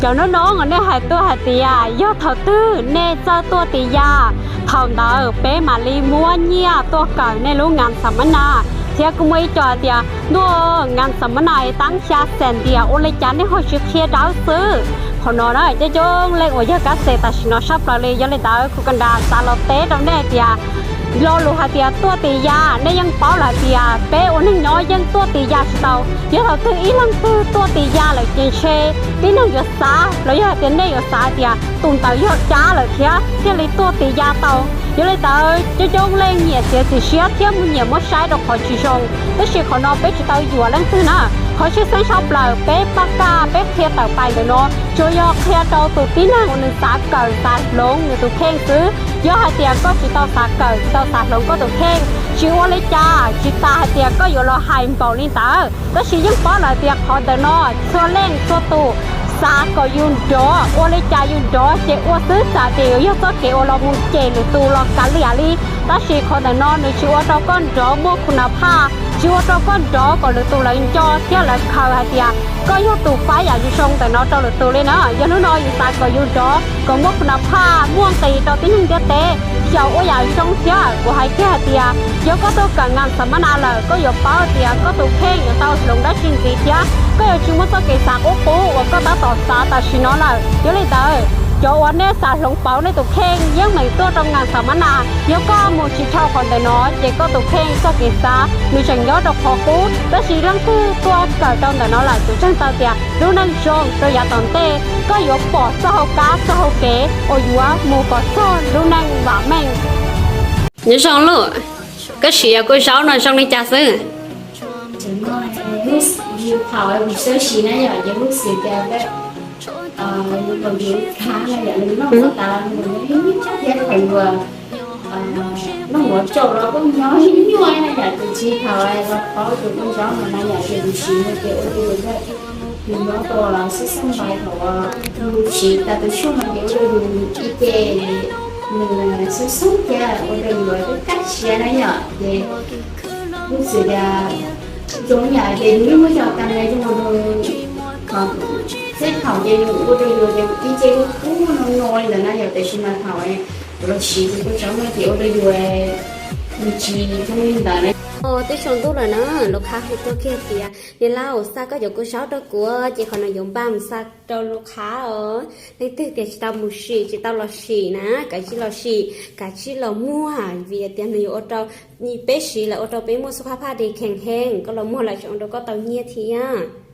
Cov noob noob uas nej hais tuaj hais tias yog thaum twg nej txawj tuaj tis ya, thaum ntawd peb mam li muab nyiaj tuaj kawm nej lub nkas xam mab nas. Thiab kuj muaj ib co tias ntuj, nkas xam mab nas tab xya xees ntias, ua li cas nej ho tsis qhia dawb xwb. Qhov no na coob coob leej uas yog kab xes tam sim no sab plaws li. Yog li ntawd kuv kam nras xav los teb rau nej tias lo lus hais tias tuaj tis ya, nej yeej paub lawm hais tias peb ua neeg nyob yeej tuaj tis ya tsis tau. Yog thaum twg ib leeg twg tuaj tis ya lawm ces ntshe tib neeg yuav xav los yog hais tias nej yuav xav tias tus ntawd yog dab lawm thiab thiaj li tuaj tis ya tau. Yog li ntawd coob coob leej nyiam txiav txim siab thiab mus nyiam muab saib rau qhov tsis zoo, tab sis qhov no peb tsis tau yuam leej twg na. Qhov tshwj xeeb sab plaws peb paj kaj peb qhia tawm pais ntawm no tsuas yog qhia rau tus tib neeg uas nws xav kawm xav hloov nws tus kheej xwb. Yog hais tias koj tsis tau xav kawm tsis tau xav hloov koj tus kheej, tsis ua li cas, tsis tas hais tias koj yuav los hais npaum li ntawd. Tab sis yeej paub lawm tias qhov ntawm no txhua leej txhua tus xav kom yus nrov, ua li cas yus nrov ces ua xwb, txawm tias yuav yog txoj kev uas los mus cem lwm tus los kav liam li. Tab sis qhov ntawm no nws tsis ua rau koj nrov muaj khu na phaj, tsis ua rau koj nrov kom lwm tus lawv nco thiab lawv khaws hais tias koj yog tus faib yam zoo zoo ntawm no rau lwm tus li na. Yog hnub no yus xav kom yus nrov kom muaj khu na phaj muaj nqis rau tib neeg ntiaj teb, xyaum ua yam zoo thiab. Kuv hais kiag hais tias yog koj tuaj kawm nkas xam mab nas lawm koj yuav paub tias koj tus kheej yuav tau hloov dab tsi ntxiv thiab koj yuav tsis muaj txoj kev xav qub qub uas koj tab tom xav tam sim no lawm. Yog li ntawd cov uas nej xav hloov pauv nej tus kheej yeej meem tuaj rau nkas xam mab nas. Yog koj mus tsis dhau qhov ntawm no ces koj tus kheej txoj kev xav nws tseem nyob rau qhov qub. Tab sis leej twg tuaj kawm rau ntawm no lawm kuv ntseeg tau tias lub neej zoo rau yav tom ntej koj yuav pom txoj hau kab txoj hau kev uas yuav mus kom txog lub neej vam meej. Nyob zoo lauj, koj siv yog kua zaub no zoo li cas xwb? Thaum kuv txawj siv na yom, ces kuv siv tias nws kom yus khav na yom, nws noj txog tas los nws kom yus ib nyuag thiab thaum yuav noj ua tsaum los kuj nyob ib nyuag na yom, ces tsis thaum los paub tus kua zaub no na yom, ces kuv siv no ces ua rau yus nyob tau xwb xwb npais thaum yus siv tas tus tshuaj no ces ua rau yus ib ce nws xwb xwb thiab ua rau yus lub kab siab na yom, ces kuv xav tias zoo yam ces nws yeej muaj cov tas zoo rau, txij thaum ces nws ua rau yus ces ib ce kub kub no no li ntawd na yom, tiam sis mas thaum los siv tus kua zaub no ces ua rau yus nws tsis zoo li ntawd na. Twb tsaus ntuj lawm na, lus qhab hu tuaj kiag tias niam laus xa koj cov kua zaub rau kuv ces qhov no yuav npaj mus xa rau lus qhab os. Leej twg tias tsis tau mus sim tsis tau los sim na, kav tsij los sim, kav tsij los muag vim tias nws yuav ua rau peb siv lawm ua rau peb muaj xub phaj phaj di khees heev, koj los muag lawm tseem ua rau koj tau nyiaj thiab.